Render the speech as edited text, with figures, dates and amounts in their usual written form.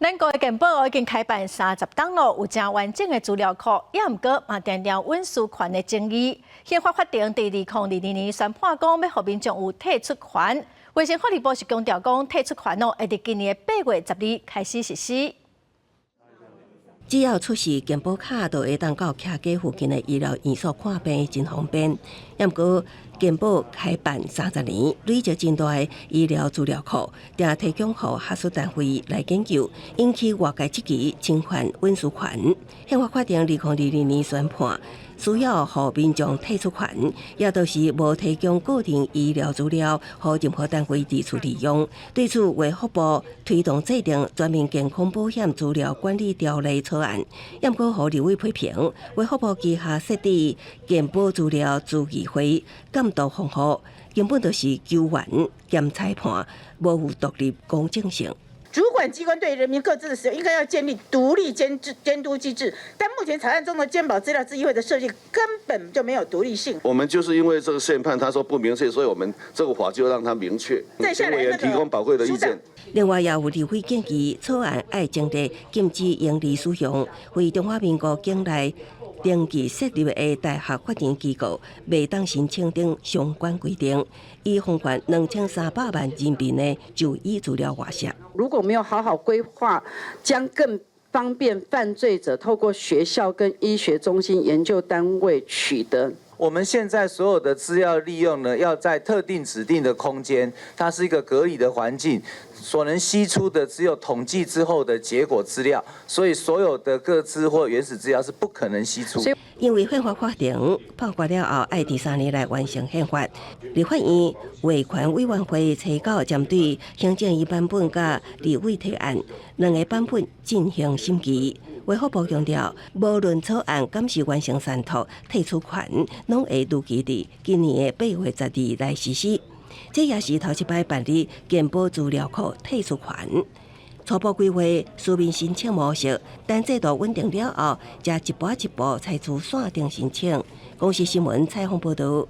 咱國的健保已經開辦30冬咯，有誠完整的資料庫，也毋過嘛定定隱私權的爭議。憲法法庭佇2022年宣判講，欲予民眾有退出權。衛生福利部是強調講，退出權哦，會佇今年的8月12開始實施。只要出示健保卡，就會當到徛家附近的醫療院所看病，真方便。毋過健保開辦30年，累積真大的醫療資料庫，定提供予學術單位來研究，引起外界質疑侵犯隱私權。憲法法庭2022年宣判，需要予民眾退出權，也就是無提供個人醫療資料予任何單位二次利用。對此，衛福部推動制定全民健康保險資料管理條例草案，毋過予立委批評，衛福部旗下設置健保資料諮議會，監督防護，根本就是球員兼裁判，無有獨立公正性。主管機關對人民個資的使用，應該要建立獨立監督機制，但目前草案中的健保資料諮議會的設計根本就沒有獨立性。我們就是因為這個憲判，他說不明確，所以我們這個法就讓它明確。請委員提供寶貴的意見。另外，也有立委建議草案愛增列禁止營利使用，非中華民國境內登記設立的大學法人機構，袂當申請等相關規定，以防範2300萬人民的就醫資料外洩。如果沒有好好規劃，將更方便犯罪者透過學校跟醫學中心研究單位取得。我們現在所有的資料利用呢，要在特定指定的空間，它是一個隔離的環境，所能析出的只有統計之後的結果資料，所以所有的個資或原始資料是不可能析出。因為憲法法庭判決了後，愛佇3年內完成憲法。立法院衛權委員會初九針對行政院版本佮立委提案兩個版本進行審議。衛福部強調，無論草案敢是完成刪除退出權，攏會預計佇今年的8月12來實施。這也是頭一擺辦理健保資料庫退出權。初步規劃書面申請模式，等制度穩定了後，才一步一步採取線頂申請。公視新聞採訪報導。